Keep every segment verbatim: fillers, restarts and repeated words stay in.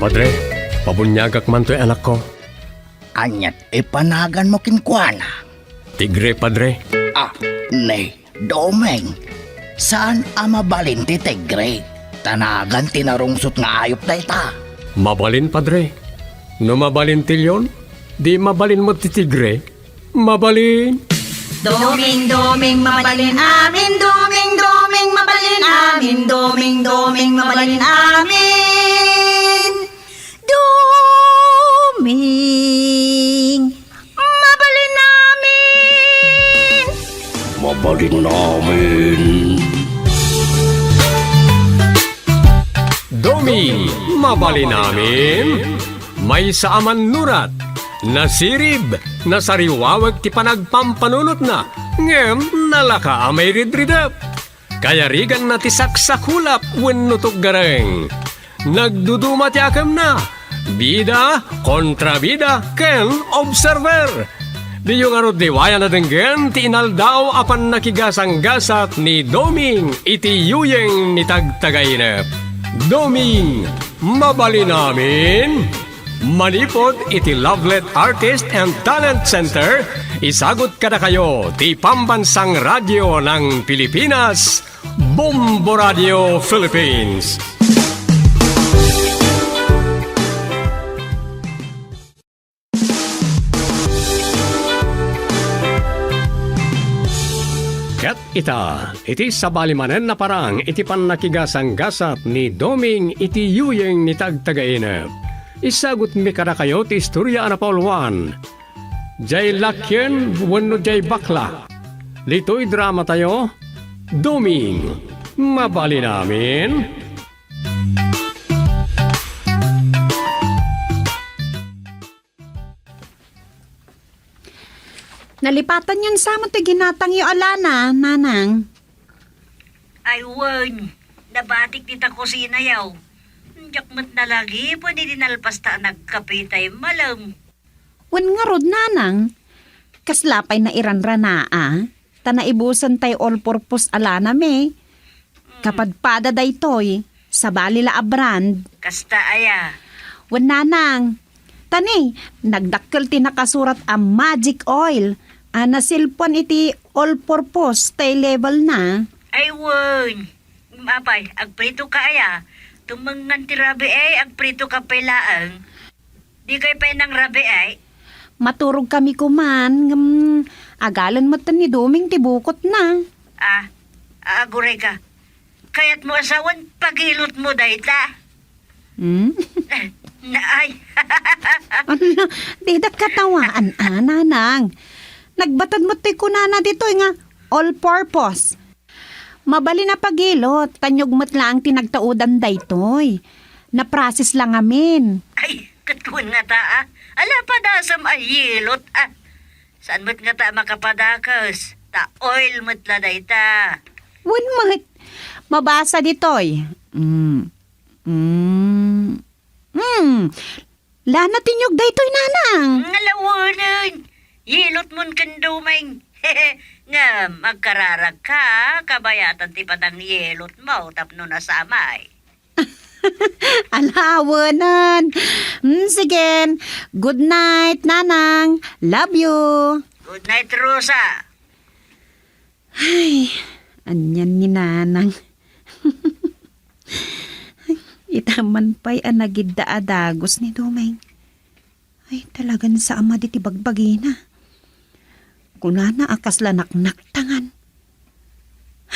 Padre, pabuniagak man toy anakko. Aniat ipanaganmo kenkuana? Tigre, Padre. Ah, ni Doming, saan a mabalin ti tigre? Ta nagan ti narungsot nga ayup dayta. Mabalin, Padre. No mabalin ti leon, di mabalin met ti tigre. Mabalin. Doming, Doming, mabalin amin. Doming, Doming, mabalin amin. Doming, Doming, mabalin amin. Doming, mabalin amin. Mabalin amin. Doming, mabalin amin. Maysa a mannurat, nasirib, nasariwawek ti panagpampanunotna, ngem nalaka a mairidridep. Kayariganna ti saksakulap wenno tuggareng. Nagduduma ti akemna, bida, kontrabida, ken observer. Diyo ngarud liwayan a denggen ti inaldaw a pannakigasanggasat ni Doming iti yuyeng ni Tagtagainep. Doming, mabalin amin? Manipud iti Lovelet Artist and Talent Center, isagut kadakayo ti Pambansang Radyo ng Pilipinas, Bombo Radio Philippines. Ket ita, iti sabali manen a parang iti pannakigasanggasat ni Doming iti yuyeng ni Tagtagainep, isagutmi kadakayo ti istoria a napauluan, Jay Lakyen wenno Jay Bakla. Ditoy dramatayo, Doming, mabalin amin? Nalipatanyon sa met ti ginatangyo a lana, Nanang? Ay, wen. Nabatik dita kusinayo. Diak met nalagipen idi nalpasta a nagkape tay malem. Wen ngarud, Nanang, kasla pay nairanranaa, ta naibusen tay all-purpose a lanami. Mm. Kapadpada daytoy, sabali la a brand. Kasta aya? Wen, Nanang. Ta ni, nagdakkel ti nakasurat a magic oil a nasilpuan iti all-purpose tay labelna. Ay, wen. Apay, agpritoka aya? Tumengngan ti rabii, agpritoka pay laeng. Dikay pay nangrabii? Maturogkami koman, ngem agalen metten ni Doming ti bukotna. Ah, agurayka. Kayatmo a sawen, pagilotmo dayta. Hmm? Naay. Ala, didak katawaan, a, Nanang. Nagbatad met toy kunana ditoy nga all-purpose. Mabalin a pagilot, tanyog met laeng ti nagtaudan daytoy. Naprocess la ngamin. Ay, ket wen ngata, a. Ala, padasem a yilot, a. Saan met ngata a makapadakes? Ta oil met la dayta. Wen met. Mabasa ditoy. Mm. Mm. Mm. Lana ti niyog daytoy, Nanang. Ngalawanen. Yilotmon ken Doming. Ngem, agkararagka, kabayatan ti panangyilotmo tapno nasamay. Ala, awanen. Mm, sige. Good night, Nanang. Love you. Good night, Rosa. Ay, anian ni Nanang. Ita man pay a nagidda a dagus ni Doming. Ay, talagan sa ama diti bagbagina. Kunana a kasla naknaktangan.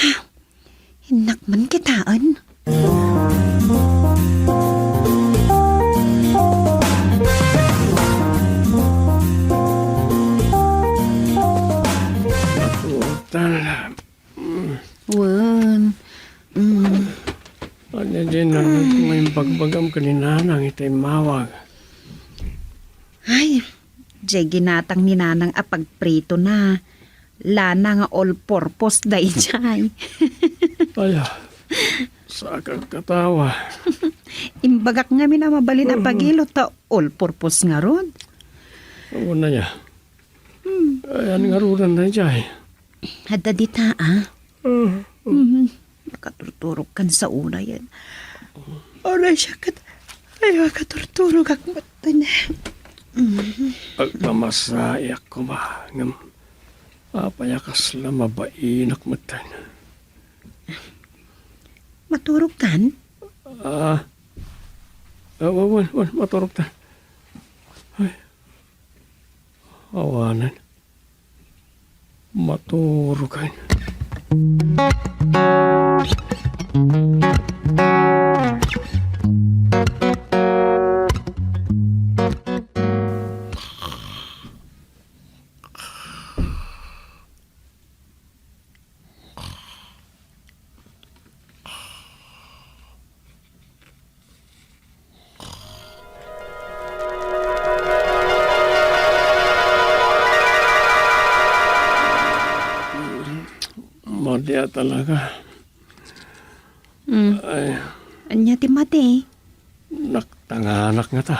Ha? Innak man kitaen. Total. Wen. Mm. Ania diay nang nga imbagbagam ken ni Nanang iti immawag? Ay, diay ginatang ni Nanang a pagpritona. Lana nga all purpose daydiay. Aya, sakag katawa. Imbagak ngamin a mabalin a pagilot ta all purpose ngarud. Awan aya. Hmm. Ayan ngaruden daydiay. Adda dita, a. Ah. Mhm. Nakaturturok kan sa una yan. Aray, siya kat-, Ay, makaturturogak metten. Mm. Agpamasahiak koma, ngem apay a kasla mabainak metten? Maturogtan? Ah, ah, wen, wen, wen, maturogtan. Ay, awanen. Maturog ay. Madi a talaga. Mm. Ay. Ania ti madi? Naktanganak ngata.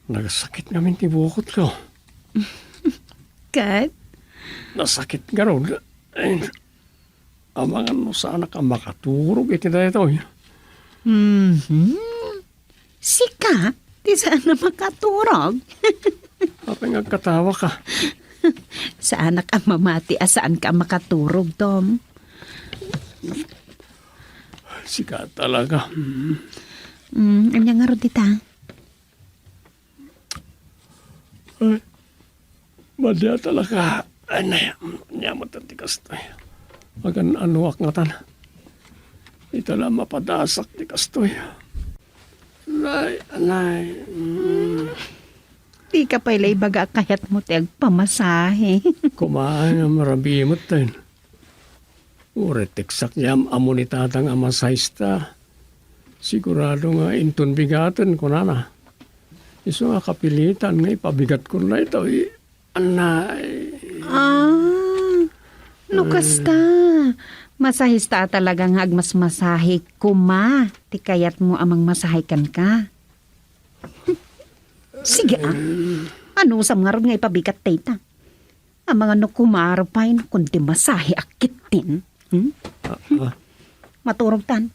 Nagsakit ngamin ti bukotko. Ket? Nasakit ngarud. Ay, amangan no saanak a makaturog iti daytoy. Mhm. Sika, ti saan a makaturog? Apay nga agkatawaka? Saanak a mamati a saanka a makaturog, Tom. Sika talaga. Mm. Mm, ania ngarud dita? Ay, madi a talaga. Ay, nay, ania met ti kastoy? Agan-anoak ngatan. Ita la mapadasak ti kastoy. Nay, nay. Mm. Dika pay la ibaga a kayatmo ti agpamasahe. Kumaay nga marabii metten. Uray teksak nga am-ammo ni Tatang a masahista. Sigurado nga inton bigaten, kunana. Isu nga kapilitan nga ipabigatkon daytoy. Anay. Ah, no kasta, masahista a talaga nga agmasmasahe koma ti kayatmo a mangmasahe kenka. Sige, ah. Anusam ngarud nga ipabigat dayta? Amangan no kumaro pay no kundi masahe a kittin. Hmm? Ah, ah. Maturogtan.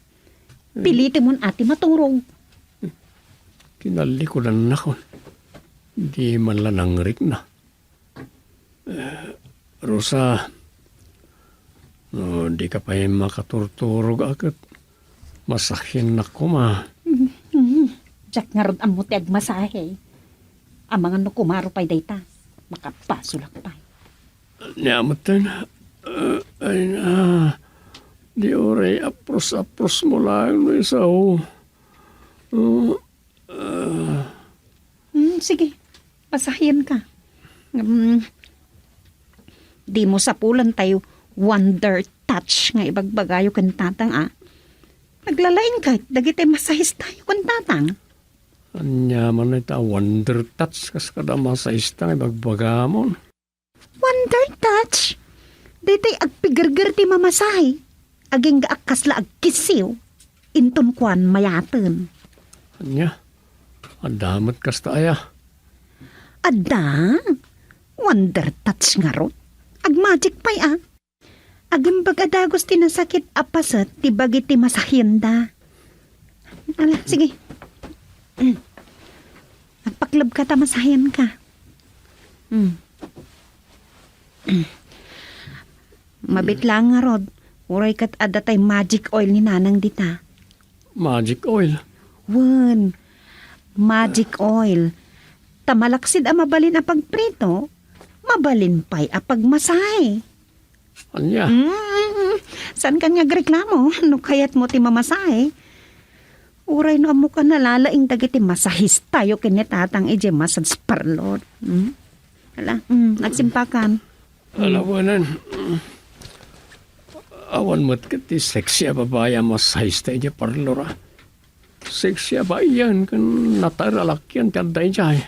Pilitemon a ti maturog. Kinallikudannakon. Di man la nangrikna. Eh, Rosa, no dika pay makaturturog a ket masahiennak koma. Mhm. Diak ngarud ammo ti agmasahe. Amangan no kumaro pay dayta, makabasolak pay. Ania metten, eh, ay na, di uray apros-aprosmo laeng no isu. Oh, eh. Hmm, sige. Pasahienka. Hmm. Dimo sapulan tay wonder touch nga ibagbagayo ken Tatang, a. Naglalaing ket dagiti masahistayo ken Tatang. Ania man ita a wonder touch kas kada masahista nga ibagbagamon? Wonder touch? Daytoy agpigerger ti mamasahe. Agingga a kasla agkissiw. Inton kuan, mayaten. Ania? Adda met kasta aya? Adda. Wonder touch ngarud. Agmagic pay a. Agimbag a dagus ti nasakit a paset ti bagi ti masahienda. Ala, sige. Mm. Agpaklebka ta masahienka. Mm. Mm. Mabit laeng ngarud, uray ket adda tay magic oil ni Nanang dita. Magic oil? Wen, magic oil. Ta malaksid a mabalin a pagprito, mabalin pay a pagmasahe. Ania? Mm, saankan nga agreklamo no kayatmo ti mamasahe. Uray no ammoka, nalalaing dagiti masahistayo ken ni Tatang idiay massage parlor. Mm? Ala, mm, agsimpakan. Ala, wen, awan met ket ti sexy a babai a masahista idiay parlor, a. Sexy a baiyan ken nataer a lakian ti adda idiay.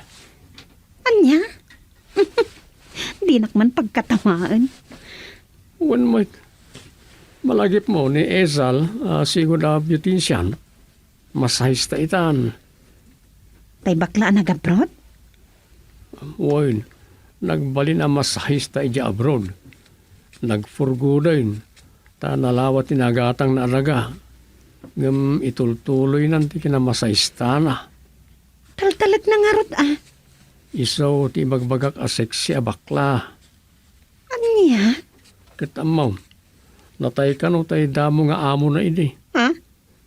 Ania? Dinak man pagkatamaen. Wen met, malagipmo ni Ezal a sigud a beautician. Masahista itan. Tay bakla a nag-abroad? Wen, nagbalin a masahista idiay abroad. Nagpurgoden, ta nalawa ti nagatangna a daga. Ngem itultuloynan ti kinamasaistana. Taltalekna ngarud, a. Isu ti ibagbagak a sexy a bakla. Ania? Ket ammom, natay kano tay damo nga amona idi. Ha?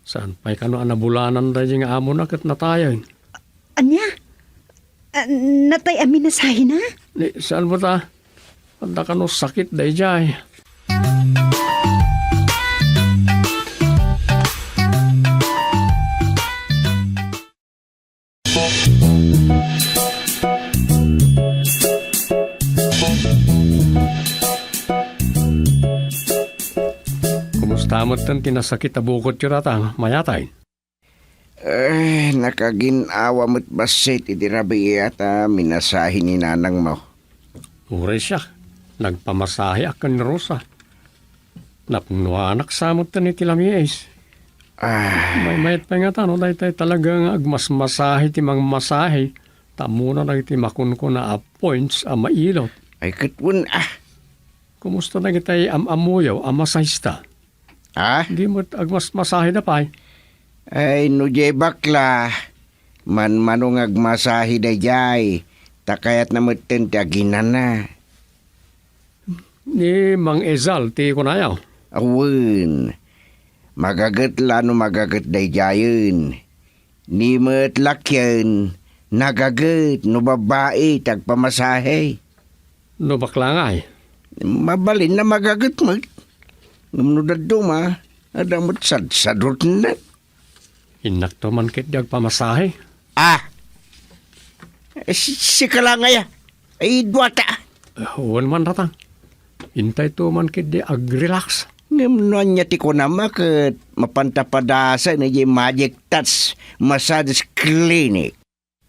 Saan pay kano a nabulanan daydi nga amona ket natayen? Ania? Ah, natay a minasahina? Ni, saan mo ta? Adda kano sakit daydiay. Kumusta met ti nasakit a bukotyo data, mayatay? Eh, nakagin-awa met bassit iti rabiiat a minasahi ni nanangmo. Uray siak, nagpamasahiak ken ni Rosa. Napnoanak sa met iti lamiis. Ah. Maymayat pay ngata no daytay talaga nga agmasmasahi ti mangmasahi, ta ammona dagiti makunkuna a points a mailot. Ay, ket wen, ah. Kumusta dagitay am-ammoyo a masahista? Ah? Di met agmasmasahida pay? Ay, no diay bakla, manmano nga agmasahi daydiay, ta kayatna metten ti aginana. Ni Mang Ezal ti kunayo? Awen. Magaget la no magaget daydiayen. Ni met lakien, nagaget no babbai ti agpamasahi. No bakla ngay? Mabalin a magaget met. Ngem no dadduma, adda met sadsadutna. Innakto man ketdi agpamasahi. Ah! Si-, sika la ngay, a. Ay, duata. Wen man, Ratang. Intayto man ketdi ag-relax. Ngem no ania ti kunam a ket mapanta padasen idiay Magic Touch Massage Clinic.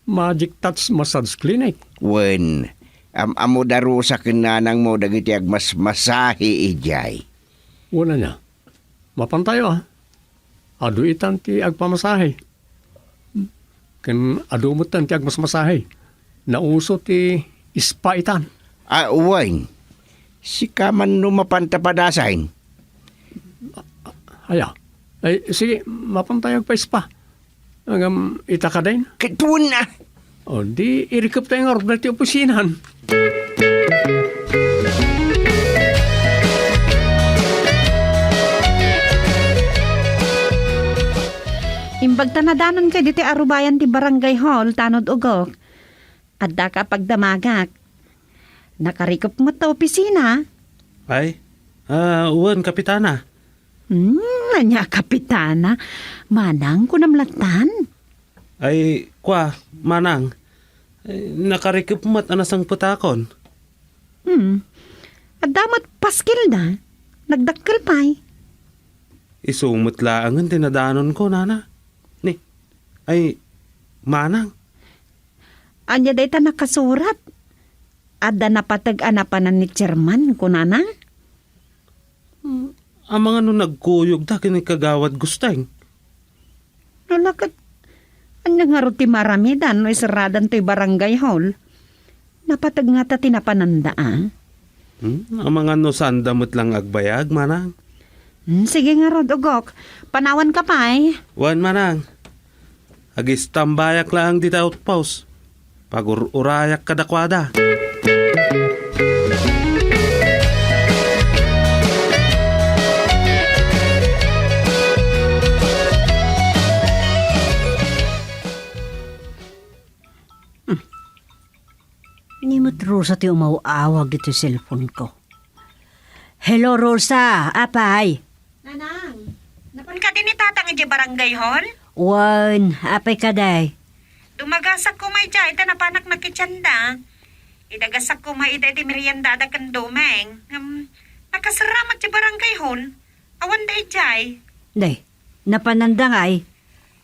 Magic Touch Massage Clinic? Wen, am-ammo da Rosa ken nanangmo dagiti agmasmasahi idiay. Wen ania? Mapantayo, a. Adu itan ti agpamasahi. Ken adu metten ti agmasmasahi. Nauso ti spa itan. Ah, wen. Sika man no mapanta padasen. Aya. Ay, sige, mapantayo agpa-spa. Ngem ita kadin? Ket wen a. O, di irikep tayo nga rod ti opisinahan. Imbag ta nadanon kay ditoy arubayan ti barangay hall, tanod ugok. Adda ka pagdamagak. Nakarikep met ta opisina. Ay, ah, wen, Kapitana. Hmm, ania a kapitana? Manang, kunam lattan? Ay, kua, manang. Ay, nakarikep met a nasangpetakon. Hmm. Adda met paskilda. Nagdakkel pay. Isu met laengen ti nadanonko, nana. Ni, ay, manang. Ania dayta nakasurat? Adda napateg a napanan ni Chairman, kunana? Hmm, amangan no nagkuyogda ken ni Kagawad Gusteng. No, la ket, ania ngarud ti maaramidan no iseradan toy barangay hall? Napateg ngata ti napananda, a? Hmm, amangan no saanda met lang agbayag, manang? Hmm, sige ngarud, ugok. Panawanka pay. Wen, manang. Agistambayak laeng dita outpost. Pagur-urayak kadakuada. Ni met Rosa ti umaw-awag iti cellphone ko. Hello, Rosa. Apay? Nanang, napan kadi ni Tatang idiay barangay hall? Wen, apay kadi? Dumagasak koma idiay ta napanak nakitienda. Idagasak koma ida iti meriendada ken Domeng. Ngem, nakaserra met ti barangay hall. Awanda idiay. Day, napananda ngay.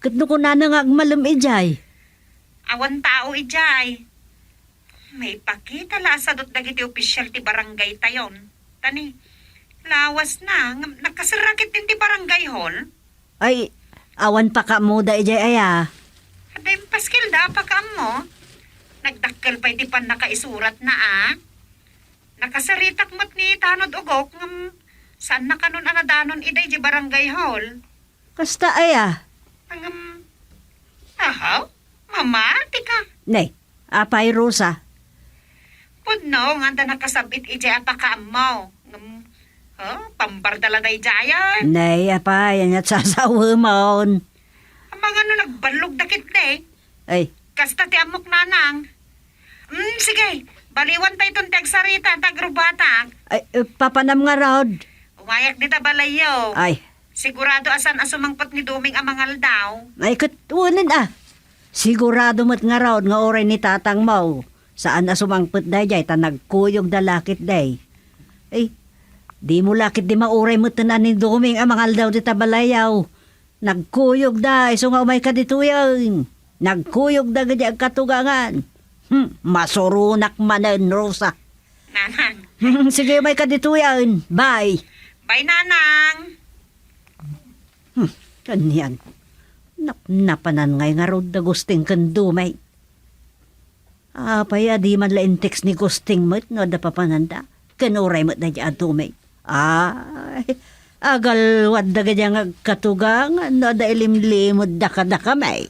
Ket no kunana nga agmalem idiay? Awan tao idiay. Maipakita la a sadut dagiti opisial ti barangay tayon. Ta ni, lawasna, ngem nakaserra ketdin ti barangay hall. Ay, awan pakaammoda idiay aya. Adda impaskilda a pakaammo. Nagdakkel pay ti pannakaisuratna a. Nakasaritak met ni Tanod Ugok ngem saanna kanon a nadanon ida idiay barangay hall. Kasta aya? Ngem, ahaw, mamatika. Ne, apay, Rosa? Pudno nga adda nakasab-it idiay a pakaammo. Ngem, oh, pambardala daydiayen. Ne, apay, ania't sasawemon? Amangan no nagballog da ketdi. Ay. Kasta ti ammok, nanang. Mm, sige, baliwan ta iton ti agsarita, ta agrubatak. Ay, eh, papanam ngarud? Umayak dita balayyo. Ay. Sigurado a saan a sumangpet ni Doming a mangaldaw. Ay, ket unen a. Sigurado met ngarud nga uray ni tatangmo, saan a sumangpet daydiay ta nagkuyogda la ketdi. Ay, dimo la ketdi mauray metten a ni Doming a mangaldaw dita balayyo. Nagkuyogda, isu nga umayka ditoyen. Nagkuyogda gidi agkatugangan. Hmm, masuronak manen, Rosa. Nanang. Hmm, sige, umayka ditoyen. Bye. Bye, Nanang. Hmm, anian. Napnapanan ngay ngarud da Gusting ken Doming. Apay a di man la in-text ni Gusting met no adda papananda? Ken uray met daydiay a Doming. Ay, agalwad dagiti nga agkatugangan no adda ilimlimedda kadakami.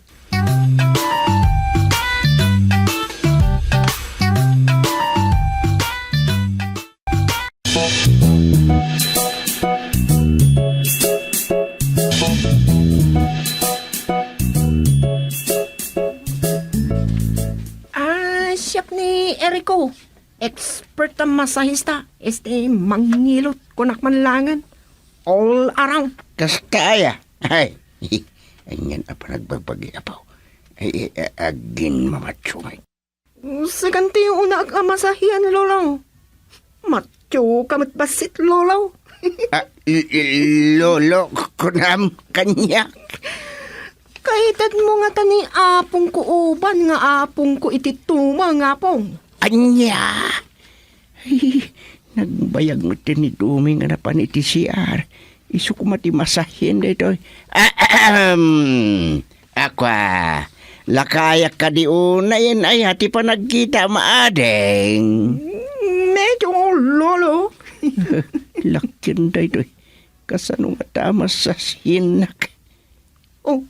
Ah, siak ni Erico. Expert a masahista. Este, mangilot, kunak man langen. All around. Kasta aya. Ay, anian a panagbagbaga, apo. Ay, ay, ay, agin mamatso ngay. Sikan ti unaak a masahian, Lolo. Matioka met bassit, Lolo. Ah, l-, l-, Lolo, kunam kaniak. Kaitedmo ngata ni apongko uban nga apongko iti tumeng, apong. Ania? Ay, nagbayag met ni Doming a napan iti C R. Isu koma ti masahien daytoy. Ahem! Akua, lakayak kadi unayen aya ti panagkita, maading? Mm, medyo, Lolo. Lakken daytoy. Kasano ngata a masasiennak? Oh,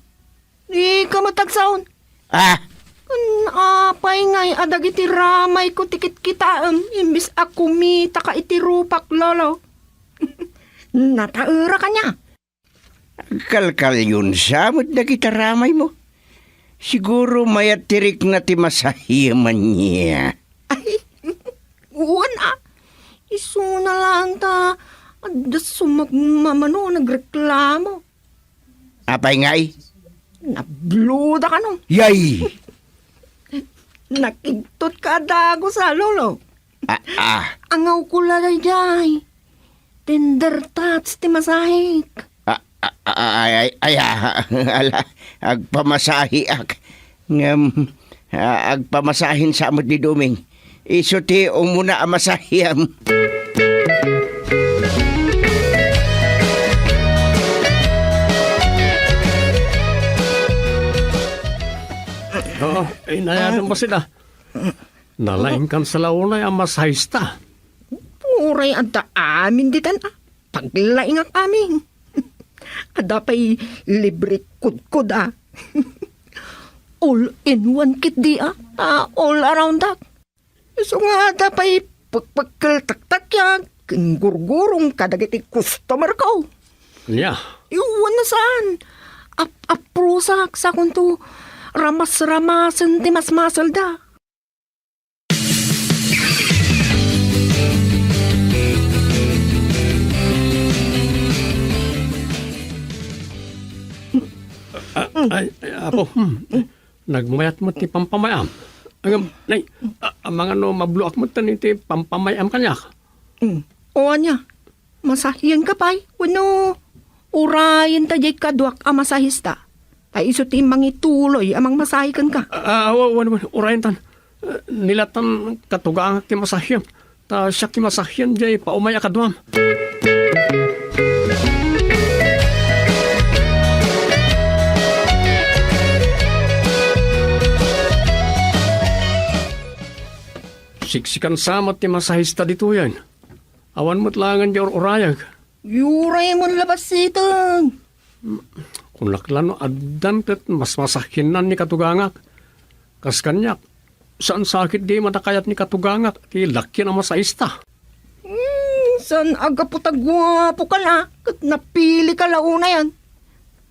di ka matagsaon. Ah! Apay ngay a dagiti ramayko ti kitkitaem imbes a kumitaka iti rupak, Lolo? Nataera kaniak. Kalkalionsa met dagiti ramaymo. Siguro mayat ti rikna ti masahiem ania. Ay, wen a. Isuna laeng ta adda sumagmamano nagreklamo. Apay ngay? Nabluda kano. Yay! Nakigtot ka a dagus a, Lolo. Ah, ah. Angawko la daydiay. Tender touch ti masahik. Ah, ah, ah, ay, ay, ay, ah, ala, agpamasahiak. Ngem, ah, agpamasahin sa met ni Doming. Isu ti umuna a masahiam. Oo, inayadem bassit a. Nalaingkan sa la unay a masahista. Uray adda amin ditan a. Paglaingak amin. Adda pay libre kudkod a. All in one kit di a. Ta all around ak. Isu nga adda pay pekpekkel taktakyak ken gurgurong kadagiti customer ko. Ania? Iwan na saan. Ap-aprosak sakonto ramas-ramasen ti masmaselda. Ah, ay, ay, apo, hmm. Nagmayat met ti pampamay-am. Ngem, nay, a-, amangan no mabloak met iti pampamay-am kaniak. Mm. O ania? Masahienka pay wenno urayen ta diay kaduak a masahista? Ta isu ti mangituloy a mangmasahi kenka. Ah, wa-, wen, wen, urayen tan. Eh, ni la tan katugangak ti masahiam. Ta siak ti masahien diay paumay a kaduam. Siksikan sa met ti masahista ditoyen. Awan met laengen diay ur-urayag. Uray mon la bassiten. Kunak la no addan ket masmasahiennan ni katugangak. Kas kaniak, saan sa ketdi madakayat ni katugangak ti lakien a masahista. Hmm, saan a gapu ta guapoka la ket napilika la unayen.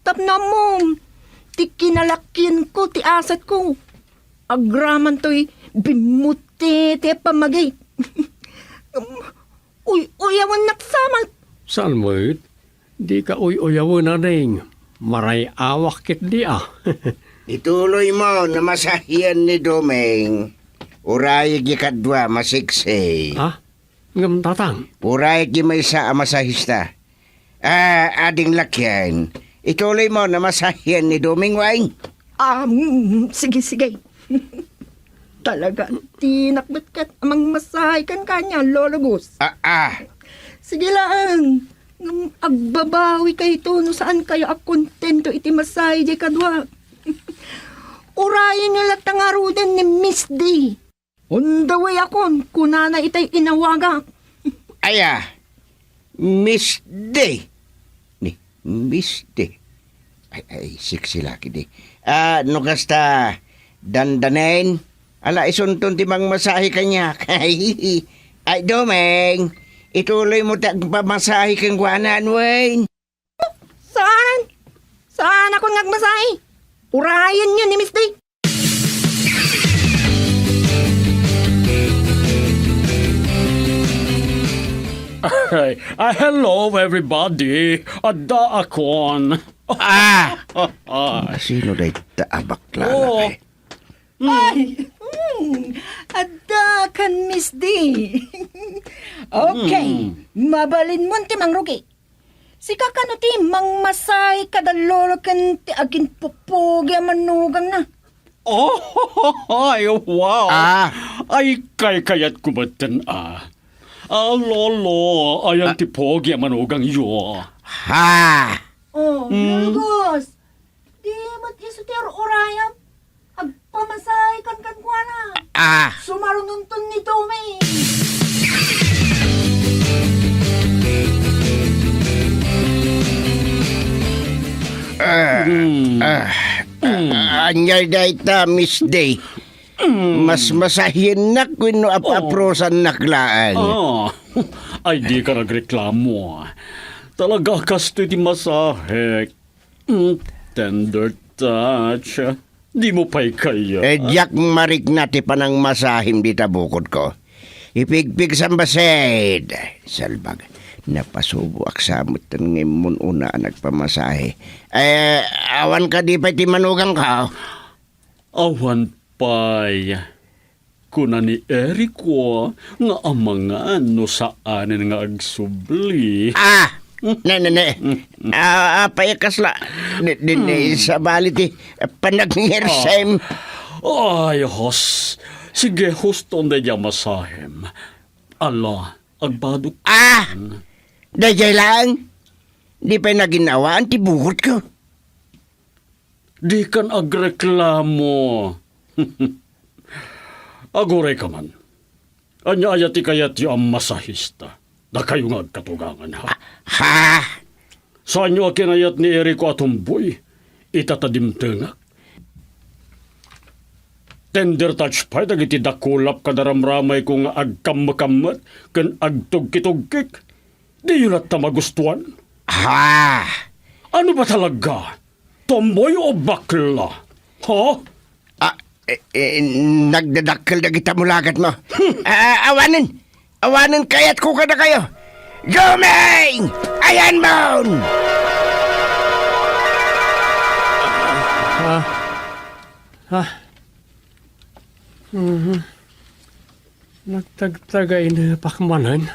Tapno ammom, ti kinalakienko ti asetko. Agraman toy bimmuti ti pammagik. Uy-uyawennak sa met. Saan met? Dika uy-uyawen, Ading. Maray-awak ketdi a. Ituloymo no masahien ni Doming. Urayeg kadua, masiksi. Ha? Ngem, Tatang? Urayeg maysa a masahista. Ah, Ading Lakien, ituloymo no masahien ni Doming, wen? Ah, mm, sige, sige. Talaga, dinak met ket a mangmasahe kenka ania, Lolo Gus. Ah, ah. Sige laeng. Ngem agbabawikayto no saankayo a kontento iti masahe diay kadua. Urayenyo latta ngaruden ni Miss D. On the way akon, kunana itay inawagak. Aya, Miss D. Ni, Miss D. Ay, ay, siksi laki di. Ah, no kasta, dandanen, ala isunton ti mangmasahe kaniak. Ay, Doming, ituloymo ti agpamasahe kenkuana, wen? Saan? Saanakon nga agmasahe. Urayenyo ni Miss D. Ay, ah, hello, everybody. Adda akon. Ah! Ay. Sino dayta a bakla, Oh. Lakay? Mm. Ay, mm, adda kan Miss D. Okay, Mm. mabalinmon ti mangrugi. Sika kano ti mangmasahe kada lolo ken ti aginpupugi a manugangna? Oh, ay, wow. Ah. Ay, kaykayatko metten a. Ah, lolo, ayan Ah. ti pugi a manugangyo. Ha? Oh, Mm. Lolo Gus, di met isu ti ur-urayam? Agpamasahe kan kenkuana. Ah. Sumarunonton ni Tommy. Ah, Mm. ah, Mm. ah, ania dayta, Miss Day? Mm. Masmasahiennak wenno ap-, Oh. aprosannak laeng? Ah. Ay, dika nagreklamo. Talaga, kastoy ti masahek. Mm, tender touch. Dimo pay kayat. Eh, diak marikna ti panangmasahim dita bukodko. Ipigpig sa basit. Salbag, napasuboak sa met nga immun una a nagpamasahe. Eh, awan kadi pay ti manugangko? Awan pay. Kuna ni Erico nga amangan no saanen nga agsubli. Ah! Ne, ne, ne. Ah, apay a kasla? Di, di, di, Hmm. sabali ti panagngirsen. Ah. Ay, hos. Sige, huston daydiay a masahem. Ala, agbadok. Ah! Daydiay laeng? Di pay nagin-awaan ti bukodko? Dikan agreklamo. Agurayka man. Ania aya ti kayatyo a masahista? Dakayo nga agkatugangan, ha? Ha? Saanyo a kinayat ni Erico a tumboy? Ita ta dimtengak. Tender touch pay dagiti dakulap kada ramramayko nga agkammekammet ken agtugkitugkik. Diyo latta magustuan? Ha? Ano ba talaga? Tomboy o bakla? Ha? Ah, eh, eh, nagdadakkel dagita mulagatmo. Hmm. Ah, awanen! Awanen kayatko kadakayo! Joming! Ayanmon! Ah. Ah. Mhm. Nagtagtagaynepak manen.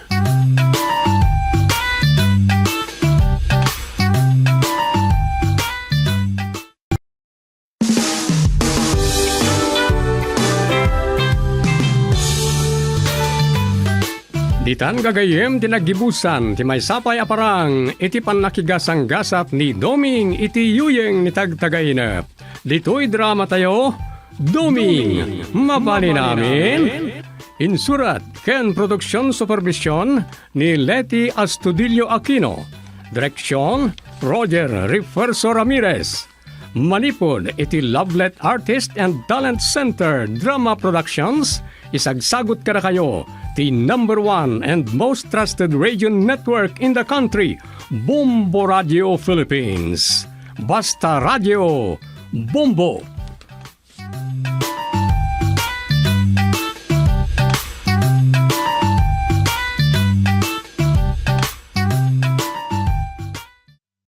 Ditan gagayyem ti naggibusan ti maysa pay a parang iti pannakigasanggasat ni Doming iti yuyeng ni Tagtagainep. Ditoy dramatayo, Doming, Mabalin Amin. Insurat ken production supervision ni Leti Astudillo Aquino. Direksyon, Roger Refuerzo Ramirez. Manipud iti Lovelet Artist and Talent Center Drama Productions, isagsagut kadakayo ti number one and most trusted radio network in the country, Bombo Radio Philippines. Basta Radio, Bombo!